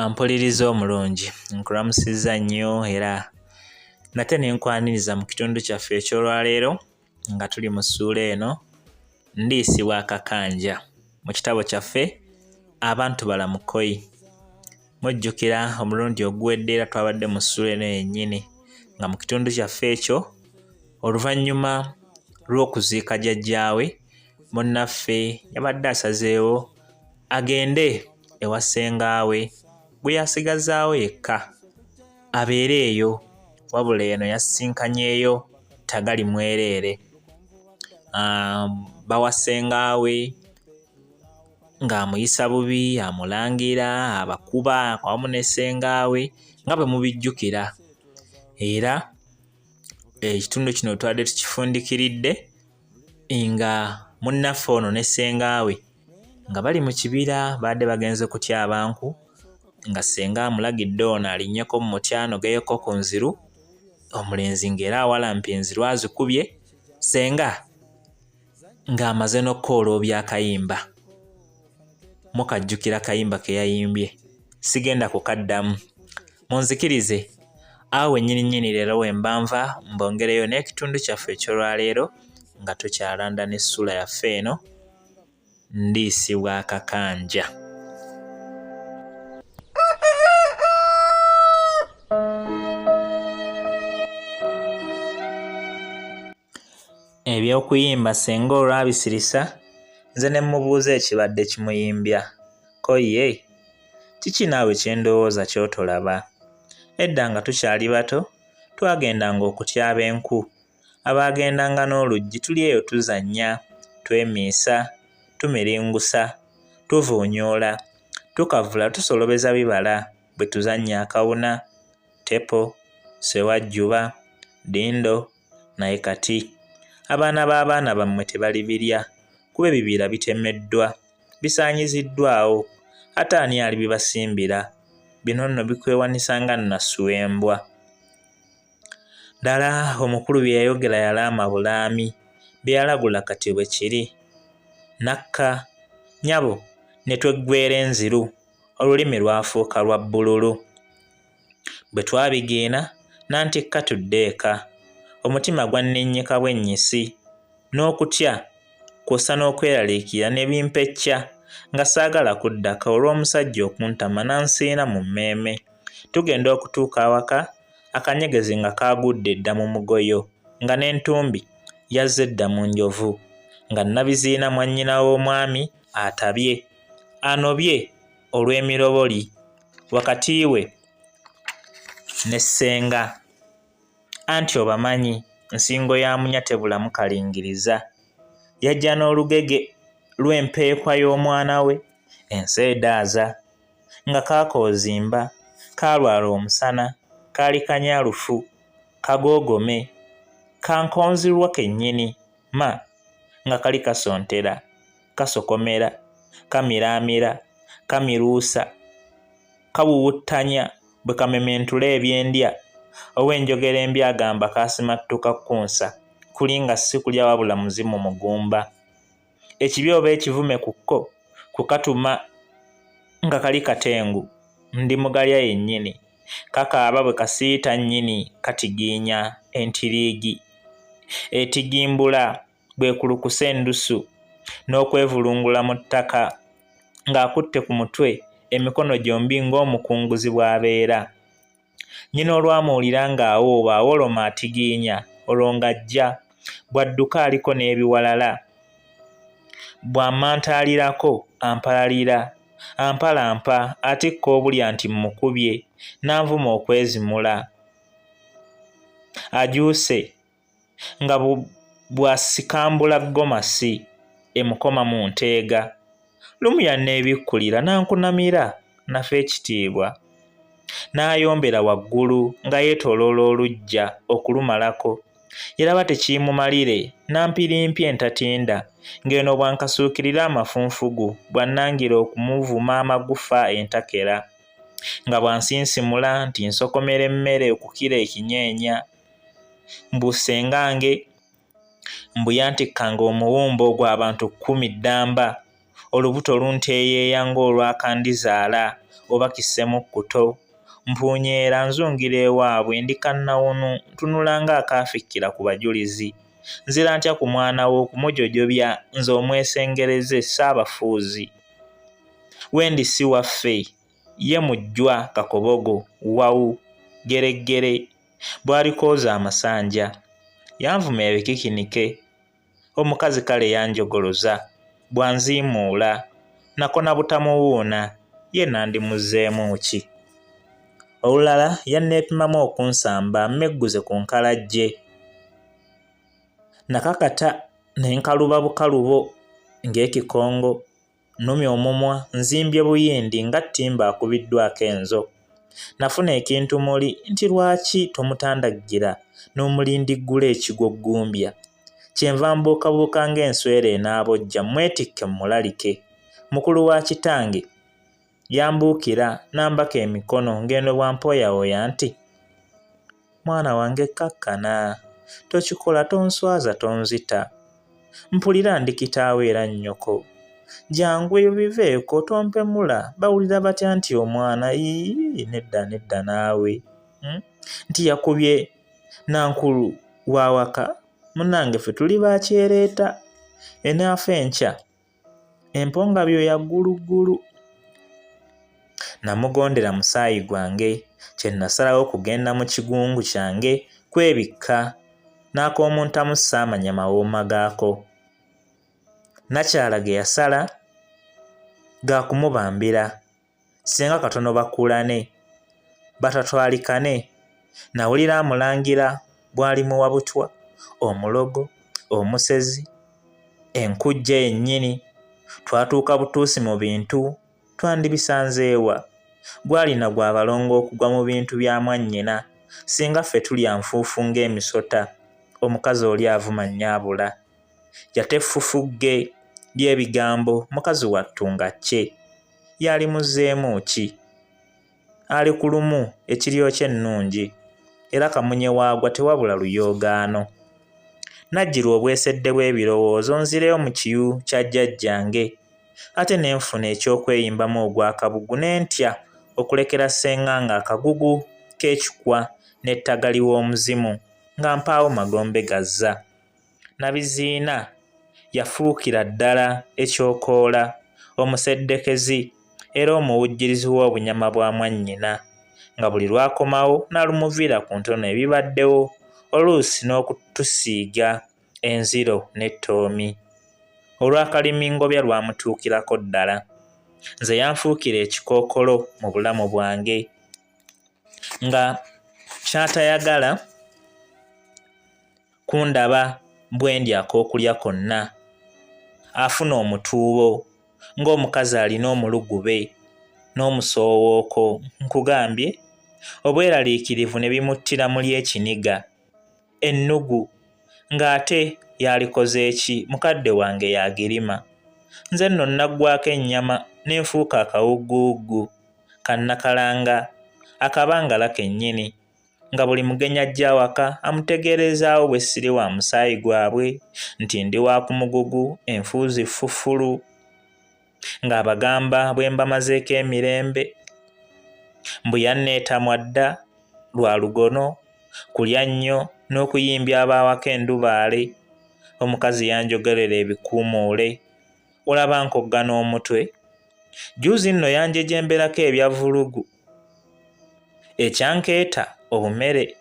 Ampuliriza omulungi, nkulamusizza nnyo era nate ne nkwaniriza mu kitundu kyaffe eky'olwaleero nga tuli mu ssuula eno Ndiisibwa Akakanja mu kitabo kyaffe Abantu Balamu Kkoyi. Mujjukira omulundi oguwedde era twabadde mu ssuula eno yennyini nga mu kitundu kyaffe ekyo oluvannyuma lw'okuziika jjajjaawe munnaffe yabadde asazeewo agende ewa ssengaawe gwe yasigazaawo yekka abeere eyo wabula eno yasisinkanyeeyo tagali mwereere bawa ssengaawe ng'amuyisa bubi amulangira abakuba awamu ne ssengaawe nga bwe mubijjukira era ekitundu kino twabadde tukifundikiridde nga munnaffe ono ne ssengaawe nga bali mu kibira baadde bagenze kutyaba nku nga ssenga amulagidde ono alinnyeko mu muti anogeyoko ku nziru omulenzi ng'era awalampye enziru azikubye ssenga ng'amaze n'okukooloobya akayimba mukajjukira kayimba ke yayimbye sigenda kukaddamu munzikirize awo wennyini nnyini leero we mba nva mbongereyo n'ekitundu kyaffe eky'olwaleero nga tukyalanda n'essuula yaffe eno Ndiisibwa Akakanja. Eby'okuyimba ssenga olwabisirisa nze ne mmubuuza ekibadde kimuyimbya. Ko ye, Kiki naawe kye ndowooza ky'otolaba? Edda nga tukyali bato twagendanga okutyaba enku. Abaagendanga n'oluggi tuli eyo tuzannya, twemiisa, tumiringusa, tuvuunyuula, tukavvula tusolobeza bibala bwe tuzannya akawuna, ttepo, ssewajjuba, ddindo naye kati abaana b'abaana bammwe tebalibirya kuba ebibira bitemeddwa, bisaanyiziddwaawo ate ani alibibasimbira? Bino nno bikwewanisa nga nnassu w'embwa. Ddala omukulu bye yayogera yalaama bulaami, bye yalagula kati bwe kiri. Nakka, nnyabo ne tweggweera enziru, olulimi lwafuuka lwa bbululu. Bwe twabigiina n'antikka tudde eka, omutima gwanninnyika bwennyisi, n'okutya kw'ossa n'okweraliikirira ne bimpecca nga saagala kudda ka olw'omusajja okuntama n'ansiina mu mmeeme. Tugenda okutuuka awaka akanyegezi nga kaagudde dda mu mugoyo nga n'entumbi yazze dda mu njovu nga Nabiziina mwannyina w'omwami atabye anobye olw'emiroboli wakati we ne ssenga. Anti obamanyi nsingo ya munya tebulamu kalingiriza. Yajja n'olugege lw'empeekwa y'omwana we ensi edaaza. Nga kaakoozimba, kaalwala omusana, kaali kanyalufu, kagoogome, kankonzirwa kennyini, ma nga kali kasontera, kasokomera, kamiraamira, kamiruusa, kawuwuttanya bwe kamementula ebyendya. Ow'enjogera embi agamba kaasimattuka kkunsa, kuli nga si kulya wabula muzimu mugumba. Ekibi oba ekivume ku kko kukatuma nga kali katengu, ndi mugalya yennyini. Kakaaba bwe kasiita nnyini katigiinya entiriigi etigimbula bw'ekulukusa endusu n'okwevulungula mu ttaka ng'akutte ku mutwe emikono gyombi ng'omukunguzi bw'abeera. Nnyina olwamuwulira ng'awooba awoloma atigiinya olwo ng'ajja bw'adduka aliko n'ebiwalala. Bw'amantaalirako ampalalira, ampalampa atikka obulya nti mmukubye n'anvuma okwezimula. Ajuuse nga bw'asikambula gomasi emukoma mu nteega. Lumu yanneebikkulira n'ankunamira nafa ekitiibwa. N'ayombera waggulu nga yeetooloola oluggya okulumalako. Yalaba tekiimumalire n'ampirimpya entatinda ng'eno bw'ankasuukirira amafunfugu bw'annangira okumuvuma amagufa entakera. Nga bw'ansinsimula nti nsokomera emmere okukira ekinyeenya. Mbu ssengange mbu yantikkanga omuwumbo gw'abantu kkumi ddamba Olubuto lunteeyeeya ng'olwa kandizaala oba kissemukkuto. Mpuunyeera nzungira ewaabwe ndi kannawunu ntunula ng'akaafikkira ku bajulizi. Nzira ntya ku mwana wo okumujojobya nze omwesengereze Ssaabafuuzi. Wendi si waffe ye mujjwa Kakobogo Wawu Ggereggere bw'alikooza amasanja. Yanvuma ebikikinike. Omukazi kale yanjogoloza bw'anziimuula nakona butamuwuuna ye nandimuzzeemu ki? Olulala yanneepimamu okunsamba mmegguze ku nkalajje. Nakakata ne nkaluba bukalubo ng'ekikongo. Nnumye omumwa, nzimbye buyindi nga ttimba akubiddwako enzo. Nafuna ekintu muli nti lwaki tomutandaggira n'omulindiggula ekigwo ggumbya? Kyenva mbuukabuuka ng'enswera enaabojja mmwetikke mmulalike. Mukulu wa kitange yambuukira n'ambaka emikono ng'eno bw'ampoyawoya nti, Mwana wange kkakkana, tokikola tonswaza tonzita. Mpulira ndi kitaawo era nnyoko. Jangu ebyo biveeko tompemula bawulira batya nti omwana ii nedda nedda naawe hmm? Nti yakubye nankulu w'awaka munnange ffe tuli ba kyereeta enaafa enkya Empongabyo ya gguluggulu. Namugondera musaayi gwange, kye nasalawo kugenda mu kigungu kyange kwebikka n'ak'omu ntamu ssaamanya mawooma gaako. Nakyala ge yasala ga kumubambira. Ssenga katono bakuulane, batatwalikane. Nawulira amulangira bw'alimuwa butwa, omulogo, omusezi, enkujja yennyini. Twatuuka butuusi mu bintu, twandibisanze wa? Gwalina gwa balongo okugwa mu bintu bya mwannyina. Singa ffe tulya nfuufu ng'emisota, omukazi oli avuma nnyaabula. Yata effufugge ly'ebigambo mukazi wattu nga kye. Yalimuzzeemu ki? Ali ku lumu ekiryo kye ennungi era kamunye waagwa tewabula luyoogaano. Najjirwa obwesedde bw'ebirowoozo nzireyo mu kiyu kya jjajjange ate ne nfuna eky'okweyimbamu ogw'akabugu ne ntya okulekera Ssenganga akagugu k'ekikwa n'ettagali w'omuzimu nga mpaawo magombe gazza. Nabiziina yafuukira ddala ekyokoola, omuseddekezi era omuwujjirizi w'obunyama bwa mwannyina nga buli lw'akomawo n'alumuviira ku ntono ebibaddewo oluusi n'okutusiiga enziro n'ettoomi. Olwa Kalimingobya lwamutuukirako ddala. Nze yanfuukira ekikookolo mu bulamu bwange nga ky'atayagala kundaba bwe ndya ak'okulya konna. Afuna omutuubo ng'omukazi alina omulugube n'omusoowooko nkugambye obweraliikirivu ne bimuttira muli ekiniga, ennugu ng'ate yaalikoze ki mukadde wange y'agirima. Nze nno nnaggwaako ennyama ne nfuuka akawugguwuggu kannakalanga akabangala kennyini. Nga buli mugenyi ajja awaka amutegeerezaawo bwe siri wa musaayi gwabwe nti ndi wa ku mugugu enfuuzi ffufulu ng'abagamba bwe mbamazeeko emirembe mbu yanneetamwa dda lwa lugono kulya nnyo n'okuyimbya ab'awaka endubaale omukazi yanjogerera ebikuumuule olaba nkogga n'omutwe jjuuzi nno yanjejemberako ebya vvulugu Ekyankeeta obumere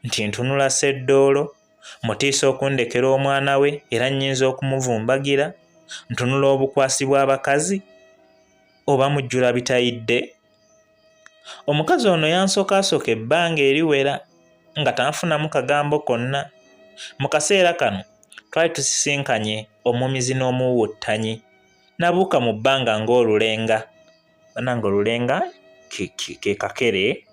nti ntunula sseddoolo, mutiisa okundekera omwana we era nnyinza okumuvumbagira, ntunula obukwasi bw'abakazi oba mujjula bitayidde? Omukazi ono yansokaasoka ebbanga eriwera nga tanfunamu kagambo konna. Mu kaseera kano twali tusisinkanye omumizi n'omuwuwuttanyi. Nabuuka mu bbanga ng'olulenga. Banange olulenga ke kakere,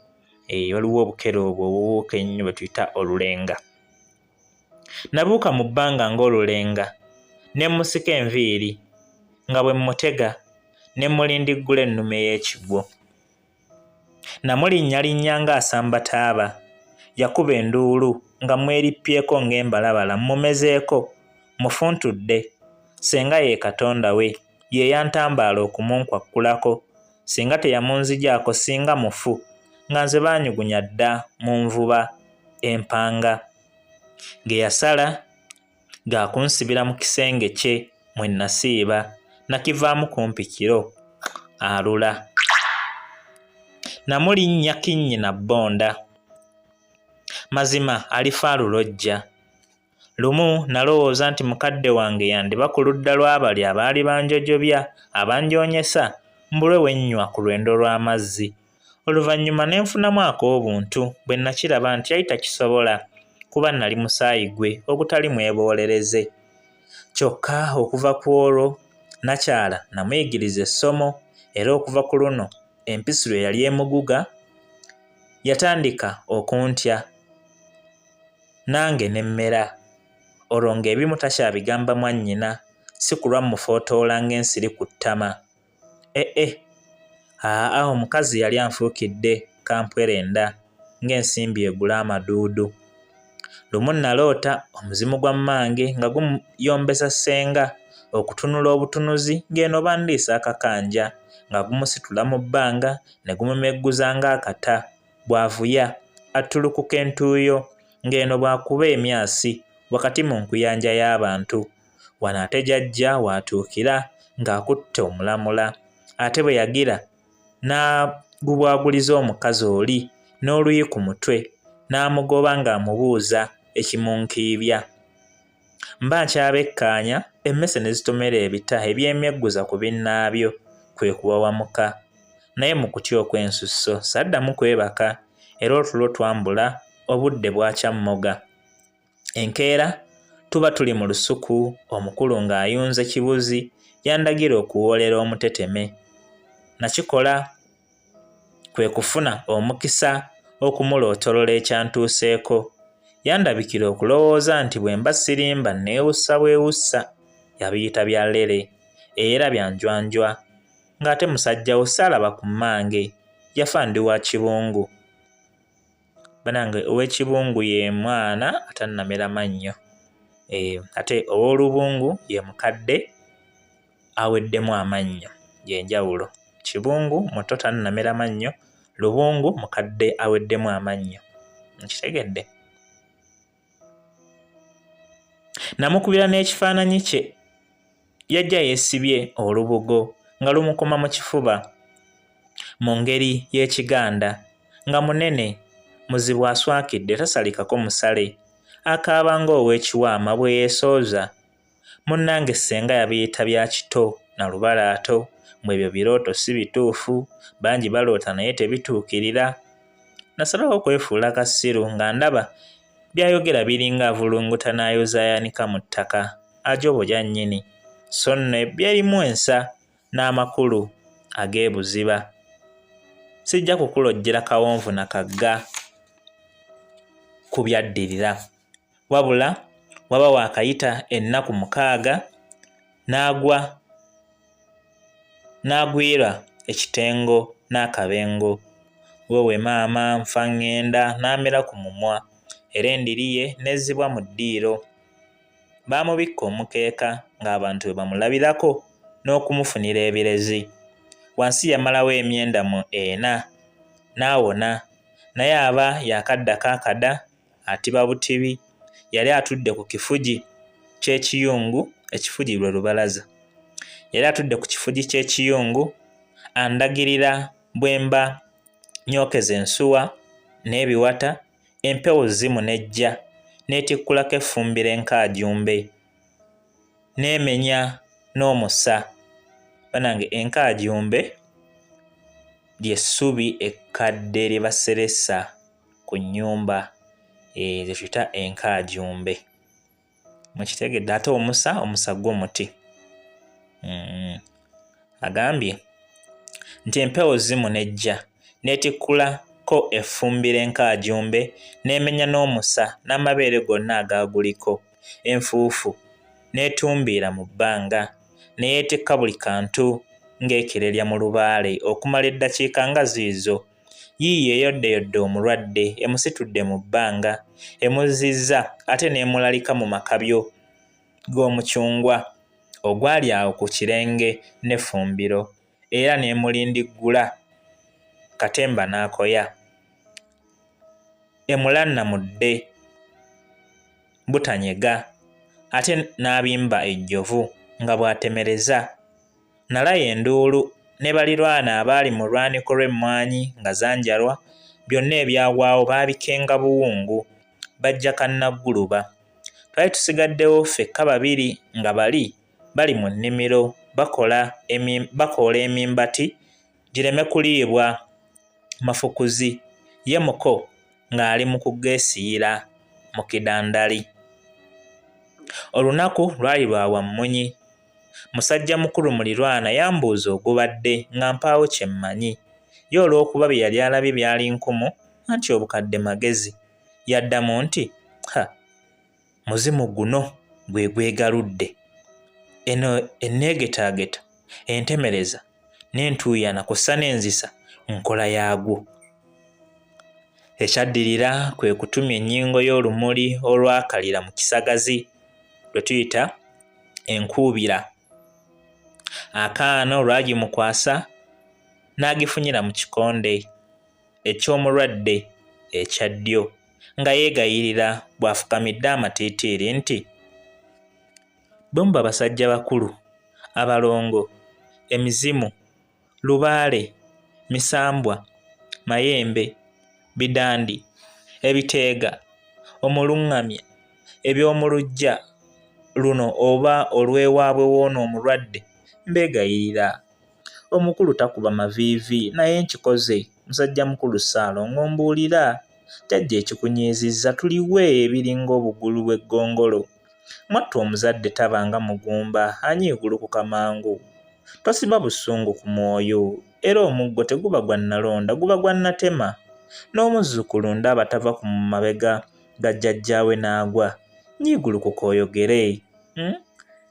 eh, waliwo obukere obwo obubuuka ennyo bwe tuyita olulenga. Nabuuka mu bbanga ng'olulenga ne mmusika enviiri nga bwe mmutega ne mmulindiggula ennume y'ekigwo. Namulinnyalinnya ng'asamba taaba, yakuba enduulu nga mmwerippyeko ng'embalabala mmumezeeko, mmufuntudde. Ssenga ye Katonda we. Ye yantambaala okumunkwakulako. Singa teyamunzigyako singa mufu nga nze baanyugunya dda mu nvuba empanga. Ge yasala ga kunsibira mu kisenge kye mwe nasiiba nakivaamu kumpi kiro alula. Namulinnya kinnyina bbonda. Mazima alifa alulojja. Lumu nalowooza nti mukadde wange yandiba ku ludda lwa bali abaali banjojobya, abanjoonyesa, mbulwe we nnywa ku lwendo lw'amazzi. Oluvannyuma ne nfunamu ak'obuntu bwe nakiraba nti yali takisobola kuba nali musaayi gwe ogutali mweboolereze. Kyokka okuva ku olwo nakyala namuyigiriza essomo era okuva ku luno empisi lwe yali emuguga yatandika okuntya nange ne mmera olwo ng'ebimu takyabigamba mwannyina si kulwa mmufootoola ng'ensiri ku ttama. Eh eh aa omukazi yali anfuukidde kampwerenda ng'ensimbi egula amaduudu. Lumu naloota omuzimu gwa mmange nga guyombesa ssenga okutunula obutunuzi ng'eno bandiisa akakanja nga gumusitula mu bbanga ne gumumegguza ng'akata bw'avuya attulukuka entuuyo ng'eno bw'akuba emyasi wakati mu nkuyanja y'abantu. Wano ate jajja w'atuukira ng'akutte omulamula ate bwe yagira n'agubwaguliza omukazi oli n'oluyi ku mutwe n'amugoba ng'amubuuza ekimunkiibya. Mba nkyabekkaanya emmese ne zitomera ebita ebyemyegguza ku binnaabyo kwe kuwawamuka. Naye mu kutya okw'ensusso saddamu kwebaka era otulo twambula obudde bwakya mmoga. Enkeera tuba tuli mu lusuku omukulu ng'ayunze kibuzi yandagira okuwoolera omuteteme. Nakikola kwe kufuna omukisa okumulootolola ekyantuuseeko. Yandabikira okulowooza nti bwe mba sirimba nneewussa bwewussa. Yabiyita bya lere era bya njwanjwa. Ng'ate musajja wo saalaba ku mmange yafa ndi wa kibungu. Banange ow'ekibungu ye mwana atannamera mannyo eh, ate ow'olubungu ye mukadde aweddemu amannyo y'enjawulo. Kibungu muto tannamera mannyo, lubungu mukadde aweddemu amannyo. Nkitegedde. Namukubira n'ekifaananyi kye yajja yeesibye olubugo nga lumukoma mu kifuba mu ngeri y'Ekiganda nga munene, muzibu aswakidde tasalikako musale, akaaba ng'ow'ekiwaama bwe yeesooza. Munnange ssenga yabiyita bya kito na lubalaato mbu ebyo birooto si bituufu, bangi baloota naye tebituukirira. Nasalawo okwefuula kasiru nga ndaba by'ayogera biringa avulunguta n'ayoza ayanika mu ttaka ajoboja nnyini so nno byerimu ensa n'amakulu ag'ebuziba. Sijja kukulojjera kawonvu na kagga ku byaddirira. Wabula waba waakayita ennaku mukaaga n'agwa n'agwira ekitengo n'akabengo. Woowe maama nfa ŋŋenda n'amera ku mumwa era endiri ye n'ezzibwa mu ddiiro. Baamubikka omukeeka ng'abantu bwe bamulabirako n'okumufunira ebirezi. Wansi yamalawo emyenda mu ena n'awona naye aba yaakaddako akada atiba butibi. Yali atudde ku kifugi ky'ekiyungu, ekifugi lwe lubalaza. Yali atudde ku kifugi ky'ekiyungu andagirira bwe mba nyookeza ensuwa n'ebiwata, empewo zimunejja n'etikkulako effumbiro enkaajumbe n'emenya n'omusa. Banange enkaajumbe ly'essubi ekkadde lye baseresa ku nnyumba eh, ze tuyita enkaajumbe. Mukitegedde? Ate omusa, omusa gwo muti. Agambye nti empewo zimunejja n'etikkula ko effumbiro enkaajumbe n'emenya n'omusa n'amabeere gonna agaaguliko, enfuufu n'etumbiira mu bbanga ne yeetikka buli kantu ng'ekirerya mu lubaale okumala eddakiika nga ziizo. Yiiyo eyoddeyodde omulwadde, emusitudde mu bbanga, emuzzizza ate n'emulalika mu makabyo g'omucungwa. ogwali awo ku kirenge n'effumbiro era n'emulindiggula katemba n'akoya emulannamudde butanyega ate n'abimba ejjovu nga bw'atemereza. Nalaya enduulu ne balirwana abaali mu lwaniko lw'emmwanyi nga zanjalwa byonna ebyagwawo baabikenga buwungu bajja kannagguluba. Twali tusigaddewo ffekka babiri nga bali bali mu nnimiro bakola bakoola emimbati gireme kuliibwa mafukuzi ye muko ng'ali mu kugeesiyira mu kidandali. Olunaku lwali lwa Wammunyi. Musajja mukulu mulirwana yambuuza ogubadde nga mpaawo kye mmanyi. Ye olw'okuba bye yali alabye byali nkumu anti obukadde magezi, yaddamu nti, Ha, muzimu guno gwe gwegaludde. Eno enneegetaageta, entemereza n'entuuyana kw'ossa n'enzisa nkola yaagwo. Ekyaddirira kwe kutumya ennyingo y'olumuli olwakalira mu kisagazi lwe tuyita enkuubira. Akaana olwagimukwasa n'agifunyira mu kikonde eky'omulwadde ekya ddyo nga yeegayirira bw'afukamidde amatiitiiri nti, Bwe muba basajja bakulu, abalongo, emizimu, lubaale, misambwa, mayembe, bidandi, ebiteega, omulungamya, eby'omu luggya luno oba olw'ewaabwe w'ono omulwadde, mbeegayirira. Omukulu takuba maviivi naye nkikoze. Musajja mukulu Ssaalongo mbuulira jjajja ekikunyiizizza tuliwe ebiringa obugulu bw'eggongolo. Mwattu omuzadde taba nga mugumba anyiigulukuka mangu. Tosiba busungu ku mwoyo era omuggo teguba gwa nnalonda guba gwa nnatema. N'omuzzukulu ndaba tava ku mabega ga jjajjaawe n'agwa. Nyiigulukuka oyogere. Hmm?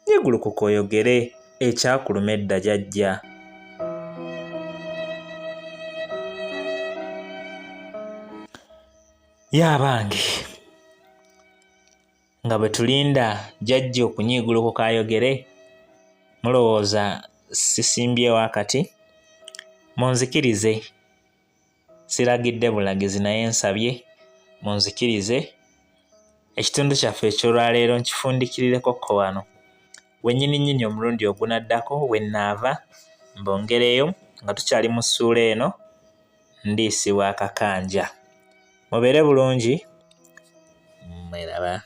Nyiigulukuka oyogere ekyakuluma edda jajja. Ye abange nga bwe tulinda jajja okunyiigulukuka ayogere mulowooza sisimbyewo akati munzikirize siragidde bulagizi naye nsabye munzikirize ekitundu kyaffe eky'olwaleero nkifundikirireko ko wano wennyini nnyini omulundi ogunaddako we nnaava mbongereyo nga tukyali mu ssuula eno ndiisibwa akakanja mubeere bulungi mweraba.